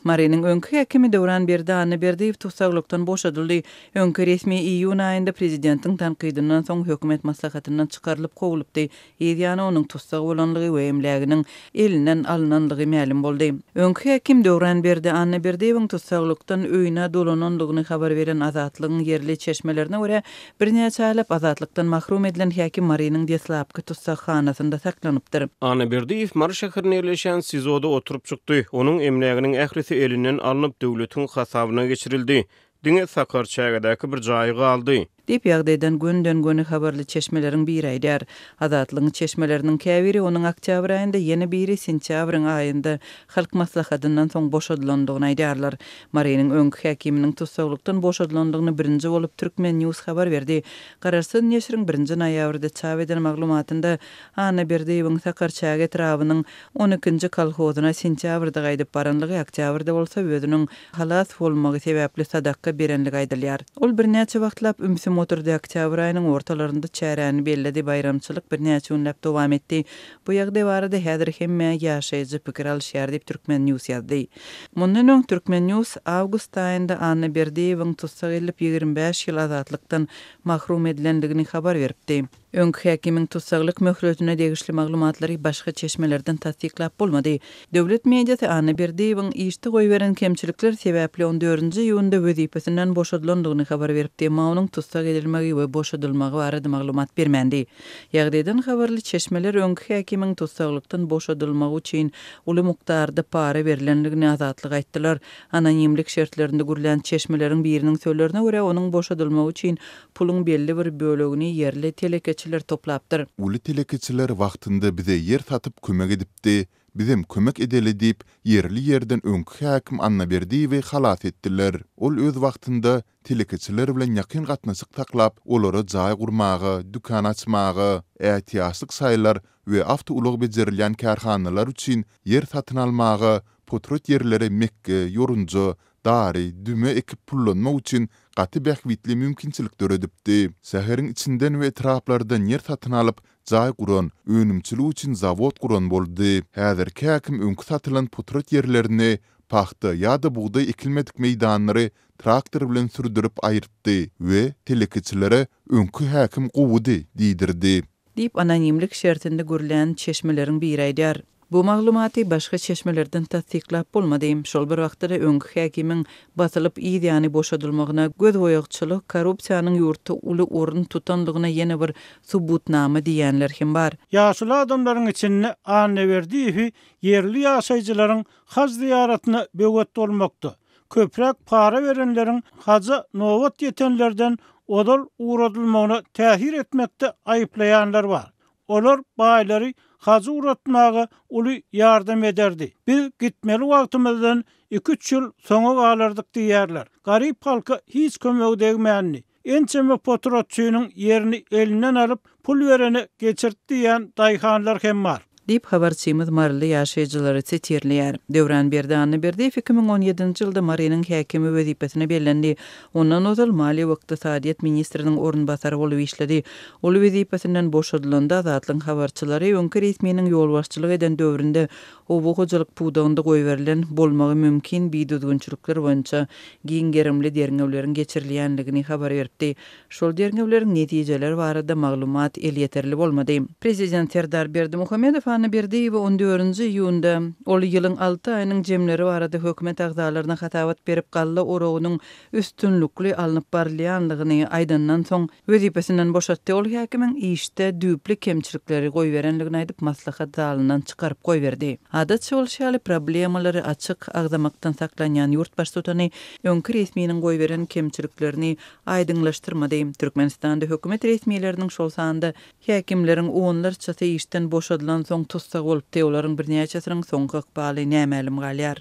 Marynyň öňki häkimi Döwranberdi Annaberdiýew tussaglykdan boşadyldy. Öňki resmi iýun aýynda prezidentiň tankydyndan soň hökümet maslahatyndan çykarylyp kowlupdy. Yz ýany onuň tussag bolanlygy we emläginiň elinden alnanlygy mälim boldy. Öňki häkim Döwranberdi Annaberdiýewiň tussaglykdan öýüne dolananlygyny habar beren Azatlygyň ýerli çeşmelerine görä, Birnäçe aýlap azatlykdan mahrum edilen häkim Marynyň deslapky tussaghanasynda saklanypdyr. Annaberdiýew Mary şäherinde ýerleşýän SIZO-da oturyp çykdy. Onuň emläginiň ählisi elinden alnyp, döwletiň hasabyna geçirildi. Diňe Sakarçägedäki bir jaýy galdy. Diýip, ýagdaýdan gönden-göni habarly çeşmeleriň biri aýdýar. Azatlygyň çeşmeleriniň käbiri onuň oktýabr aýynda, ýene biri sentýabryň aýynda Halk Maslahatyndan soň boşadylandygyny aýdýarlar. Marynyň öňki häkiminiň tussaglykdan boşadylandygyny birinji bolup Turkmen. News habar berdi. Garaşsyz neşiriň birinji noýabrda çap eden maglumatynda Annaberdiýewiň Sakarçäge etrabynyň on ikinji kolhozyna sentýabrda gaýdyp baranlygy, oktýabrda bolsa özüniň halas bolmagy sebäpli sadakga berenligi aýdylýar. Ol birnäçe wagtlap ümsüm oturdy, oktýabr aýynyň ortalarynda çäräni belledi, baýramçylyk birnäçe günläp dowam etdi. Bu ýagdaý barada häzir hemme ýaşaýjy pikir alyşýar diýip, Turkmen. News ýazdy. Mundan öň, Turkmen. News awgust aýynda Anna Berdiýewiň tussag edilip, 25 ýyl azatlykdan mahrum edilendigini habar beripdi. Öňki häkimiň tussaglyk möhletine degişli maglumatlary başga çeşmelerden tassyklap bolmady. Döwlet mediasy Anna Berdiýewiň işde goýberen kemçilikler sebäpli on dördünji iýunda wezipesinden boşadylandygyny habar beripdi, emma onuň tussag edilmegi we boşadylmagy barada maglumat bermändi. Ýagdaýdan habarly çeşmeler öňki häkimiň tussaglykdan boşadylmagy üçin uly mukdarda para berlendigini Azatlyga aýtdylar. Anonimlik şertlerinde gürlän çeşmeleriň biriniň sözlerine görä, onuň boşadylmagy üçin puluň belli bir bölegini ýerli telekeçiler toplapdyr. Uly telekeçiler wagtynda bize ýer satyp kömek edipdi, bizem kömek edeli diýip, ýerli-ýerden öňki häkim Annaberdiýewi halas etdiler. Ol öz wagtynda telekeçiler bilen ýakyn gatnaşyk saklap, olara jaý gurmaga, dükan açmaga, ätiýaçlyk şaýlar we awtoulag bejerilýän kärhanalar üçin ýer satyn almaga, potrat ýerlere mekge, ýorunja, dary, düme ekip pullanmak üçin gaty bähbitli mümkinçilik döredipdi. Şäheriň içinden we etraplardan ýer satyn alyp, jaý guran, önümçilik üçin zawod guran boldy. Häzirki häkim öňki satylan potrat ýerlerini, pagta ýa-da bugdaý ekilmedik meýdanlary traktor bilen sürdürip aýyrtdy we telekeçilere öňki häkim gowudy diýdirdi. Diýip, anonimlik şertinde gürlän çeşmeleriň biri aýdýar. Bu maglumaty başga çeşmelerden tassyklap bolmady. Şol bir wagtda-da öňki häkimiň basylyp yz ýany boşadylmagyna gözboýagçylyk, korrupsiýanyň ýurtda uly orun tutanlygyna ýene bir subutnama diýýänler hem bar. Ýaşuly adamlaryň içinde Annaberdiýewi ýerli ýaşaýjylaryň haj zyýaratyna böwet bolmakda, köpräk para berenleriň haja nobat ýetenlerden ozal ugradylmagyna täsir etmekde aýyplaýanlar bar. Olar baýlary haja ugratmaga uly ýardam ederdi. Biz gitmeli wagtymyzdan iki-üç ýyl soňa galardyk diýýärler. Garyp halka hiç kömegi degmändi. Ençeme potratçynyň ýerini elinden alyp, pul berene geçirtdi diýýän daýhanlar hem bar. Diýip, habarçymyz maryly ýaşaýjylary sitirleýär. Döwranberdi Annaberdiýew 2017-nji ýylda Marynyň häkimi wezipesine bellendi. Ondan ozal maliýe we ykdysadyýet ministriniň orunbasary bolup işledi. Ol wezipesinden boşadylanda, Azatlygyň habarçylary öňki resminiň ýolbaşçylyk eden döwründe oba hojalyk pudagynda goýberilen bolmagy mümkin bidüzgünçilikler boýunça giň gerimli derňewleriň geçirilýändigini habar beripdi. Şol derňewleriň netijeleri barada maglumat elýeterli bolmady. Prezident Serdar Berdimuhamedow Anna Berdiýewe on dördünji iýunda ol ýylyň alty aýynyň jemleri barada hökümet agzalaryna hasabat berip, galla oragynyň üstünlikli alnyp barylýanlygyny aýdandan soň, wezipesinden boşatdy. Ol häkimiň işde düýpli kemçilikleri goýberenligini aýdyp, maslahat zalyndan çykaryp goýberdi. Adatça bolşy ýaly, problemalary açyk agzamakdan saklanýan ýurt baştutany öňki resminiň goýberen kemçiliklerini aýdyňlaşdyrmady. Türkmenistanda hökümet resmileriniň, şol sanda häkimleriň onlarçasy işden boşadylansoň tussag bolupdy, olaryň birnäçesiniň soňky ykbaly nämälim galýar.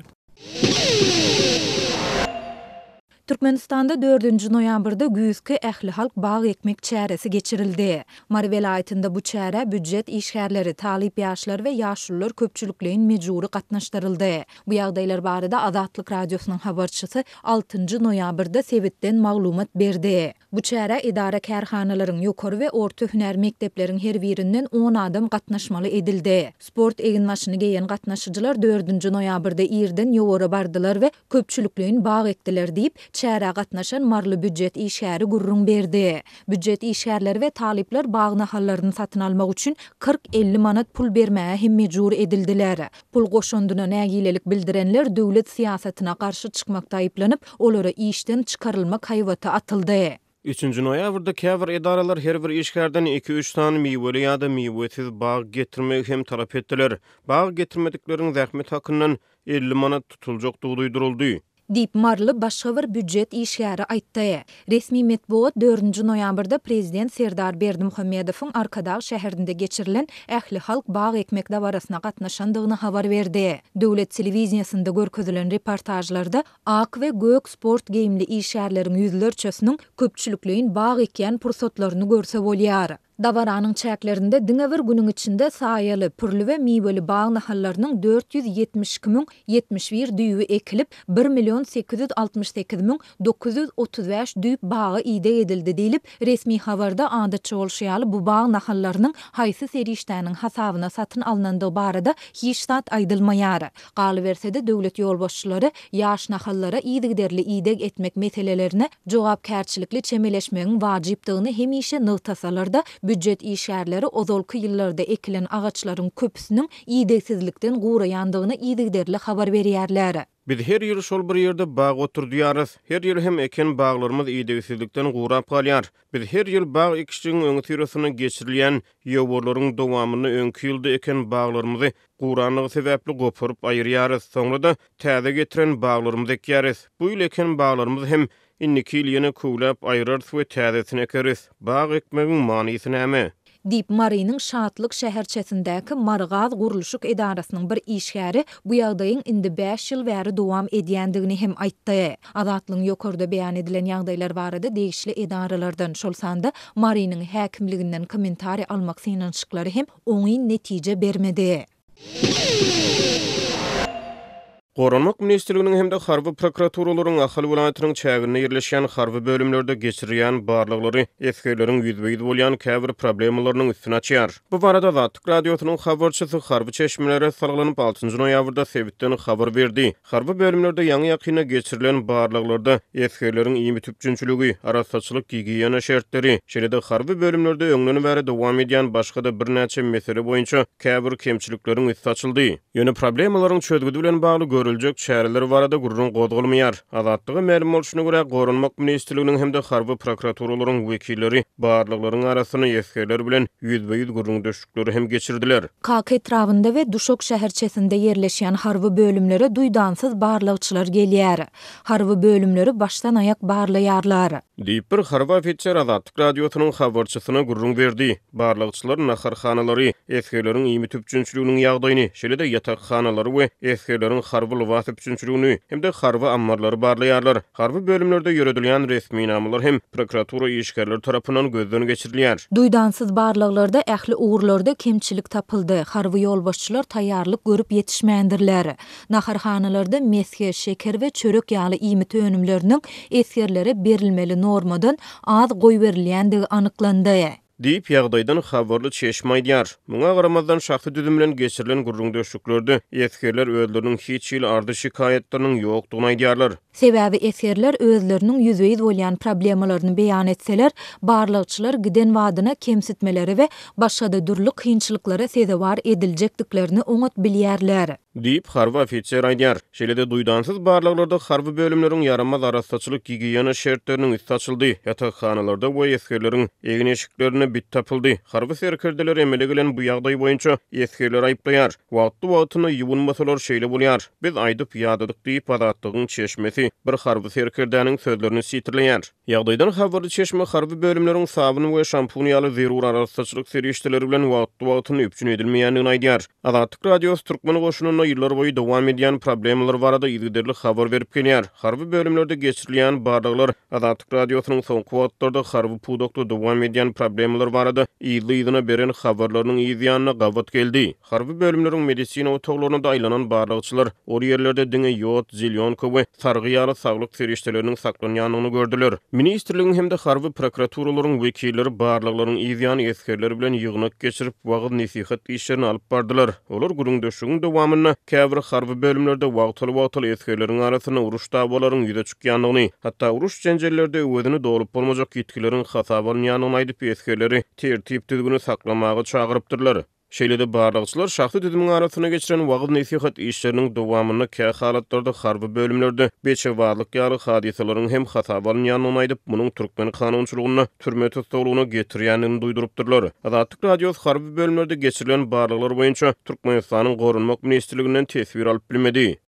Türkmenistanda dördünji noýabrda güýzki ählihalk bag ekmek çäresi geçirildi. Mary welaýatynda bu çärä býujet işgärleri, talyp ýaşlar we ýaşulular köpçülikleýin mejbury gatnaşdyryldy. Bu ýagdaýlar barada Azatlyk Radiosynyň habarçysy altynjy noýabrda sebitden maglumat berdi. Bu çärä edara-kärhanalaryň, ýokary we orta hünär mekdepleriň her birinden on adam gatnaşmaly edildi. Sport eginbaşyny geýen gatnaşyjylar dördünji noýabrda irden ýowara bardylar we köpçülikleýin bag ekdiler diýip, çärä gatnaşan maryly býujet işgäri gürrüň berdi. Býujet işgärleri we talyplar bag nahallaryny satyn almak üçin 40-50 manat pul bermäge hem mejbur edildiler. Pul goşandyna nägilelik bildirenler döwlet syýasatyna garşy çykmakda aýyplanyp, olara işden çykarylmak haýbaty atyldy. Üçünji noýabrda käbir edaralar her bir işgärden iki-üç sany miweli ýa-da miwesiz bag getirmegi hem talap etdiler. Bag getirmedikleriň zähmet hakyndan 50 manat tutuljakdygy duýduryldy. Diýip, maryly başga bir býujet işgäri aýtdy. Resmi metbugat dördünji noýabrda prezident Serdar Berdimuhamedowyň Arkadag şäherinde geçirilen ählihalk bag ekmek dabarasyna gatnaşandygyny habar berdi. Döwlet telewideniýesinde görkezilen reportažlarda ak we gök sport geýimli işgärleriň ýüzlerçesiniň köpçülikleýin bag ekýän pursatlaryny görse bolýar. Dabaranyň çäklerinde diňe bir günüň içinde saýaly, pürli we miweli bag nahallarynyň 472 071 düýbi ekilip, bir million 868 935 düýp baga ideg edildi diýlip, resmi habarda adatça bolşy ýaly bu bag nahallarynyň haýsy serişdäniň hasabyna satyn alnandygy barada hiç zat aýdylmaýar. Galyberse-de, döwlet ýolbaşçylary ýaş nahallara yzygiderli ideg etmek meselelerine jogapkärçilikli çemeleşmegiň wajypdygyny hemişe nygtasalar-da, býujet işgärleri ozalky ýyllarda ekilen agaçlaryň köpüsiniň idegsizlikden guraýandygyny yzygiderli habar berýärler. Biz her ýyl şol bir ýerde bag oturdýarys. Her ýyl hem eken baglarymyz idegsizlikden gurap galýar. Biz her ýyl bag ekişligiň öňüsyrasynda geçirilýän ýowarlaryň dowamynda öňki ýylda eken baglarymyzy guranlygy sebäpli goparyp aýyrýarys. Soňra-da täze getiren baglarymyzy ekýäris. Bu ýyl eken baglarymyzy hem indiki ýyl ýene köwläp aýyrarys we täzesini ekeris. Bag ekmegiň manysy näme? Diýip, Marynyň Şatlyk şäherçesindäki Marygaz gurluşyk edarasynyň bir işgäri bu ýagdaýyň indi bäş ýyl bäri dowam edýändigini hem aýtdy. Azatlygyň ýokarda beýan edilen ýagdaýlar barada degişli edaralardan, şol sanda Marynyň häkimliginden kommentariý almak synanyşyklary hem oňyn netije bermedi. Goranmak ministrliginiň hem-de harby prokuraturalaryň Ahal welaýatynyň çäginde ýerleşýän harby bölümlerde geçirýän barlaglary esgerleriň ýüzbe-ýüz bolýan käbir problemalarynyň üstüni açýar. Bu barada Azatlyk Radiosynyň habarçysy harby çeşmelere salgylanyp, altynjy noýabrda sebitden habar berdi. Harby bölümlerde ýaňy-ýakynda geçirilen barlaglarda esgerleriň iýmit üpjünçiligi, arassaçylyk-gigiýena şertleri, şeýle-de harby bölümlerde öňden bäri dowam edýän başga-da birnäçe mesele boýunça käbir kemçilikleriň üsti açyldy. Ýöne problemalaryň çözgüdi bilen bagly görüljek çäreler barada gürrüň gozgalmaýar. Azatlyga mälim bolşuna görä, Goranmak ministrliginiň hem-de harby prokuraturalaryň wekilleri barlaglaryň arasynda esgerler bilen ýüzbe-ýüz gürrüňdeşlikleri hem geçirdiler. Kaka etrabynda we Duşak şäherçesinde ýerleşýän harby bölümlere duýdansyz barlagçylar gelýär. Harby bölümleri başdan-aýak barlaýarlar. Diýip, bir harby ofiser Azatlyk Radiosynyň habarçysyna gürrüň berdi. Barlagçylar naharhanalary, esgerleriň iýmit üpjünçiliginiň ýagdaýyny, şeýle-de ýatakhanalary we esgerleriň harby lybas üpjünçiligini hem-de harby ammarlary barlaýarlar. Harby bölümlerde ýöredilýän resminamalar hem prokuratura işgärleri tarapyndan gözden geçirilýär. Duýdansyz barlaglarda ähli ugurlarda kemçilik tapyldy, harby ýolbaşçylar taýýarlyk görüp ýetişmändirler. Naharhanalarda mesge, şeker we çörek ýaly iýmit önümleriniň esgerlere berilmeli normadan az goýberilýändigi anyklandy. Diýip, ýagdaýdan habarly çeşme aýdýar. Muňa garamazdan, şahsy düzüm bilen geçirilen gürrüňdeşliklerde esgerler özleriniň hiç hili arzy-şikaýatlarynyň ýokdugyny aýdýarlar. Sebäbi esgerler özleriniň ýüzbe-ýüz bolýan problemalaryny beýan etseler, barlagçylar giden badyna kemsitmelere we başga-da dürli kynçylyklara sezewar ediljekdiklerini oňat bilýärler. Diýip, harby ofiser aýdýar. Şeýle-de, duýdansyz barlaglarda harby bölümleriň ýaramaz arassaçylyk-gigiýena şertleriniň üsti açyldy, ýatakhanalarda we esgerleriň egin-eşiklerinde bit tapyldy. Harby serkerdeler emele gelen bu ýagdaý boýunça esgerleri aýyplaýar. Wagtly-wagtynda ýuwunmasalar şeýle bolýar. Biz aýdyp ýadadyk diýip, Azatlygyň çeşmesi bir harby serkerdäniň sözlerini sitirleýär. Ýagdaýdan habarly çeşme harby bölümleriň sabyn we şampun ýaly zerur arassaçylyk serişdeleri bilen wagtly-wagtynda üpjün edilmeýändigini aýdýar. Azatlyk Radiosy türkmen goşunynda. ýyllarboýy dowam edýän problemalar barada yzygiderli habar berip gelýär. Harby bölümlerde geçirilýän barlaglar Azatlyk Radiosynyň soňky wagtlarda harby pudakda dowam edýän problemalar barada yzly-yzyna beren habarlarynyň yz ýanyna gabat geldi. Harby bölümleriň medisina otaglarynada aýlanan barlagçylar ol ýerlerde diňe ýod, zelýonka we sargy ýaly saglyk serişdeleriniň saklanýandygyny gördüler. Ministrligiň hem-de harby prokuraturalaryň wekilleri barlaglaryň yz ýany esgerler bilen ýygnak geçirip, wagyz-nesihat işlerini alyp bardylar. Olar gürrüňdeşligiň dowamynda käbir harby bölümlerde wagtal-wagtal esgerleriň arasynda uruş-dawalaryň ýüze çykýandygyny, hatda uruş-jenjellerde öwezini dolup bolmajak ýitgileriň hasaba alynýandygyny aýdyp, esgerleri tertip-düzgüni saklamaga çagyrypdyrlar. Şeýle-de barlagçylar şahsy düzümiň arasynda geçiren wagyz-nesihat işleriniň dowamynda kä halatlarda harby bölümlerde beçebazlyk ýaly hadysalaryň hem hasaba alynýandygyny aýdyp, munuň türkmen kanunçylygynda türme tussaglygyna getirýändigini duýdurypdyrlar. Azatlyk Radiosy harby bölümlerde geçirilen barlaglar boýunça Türkmenistanyň Goranmak ministrliginden teswir alyp bilmedi.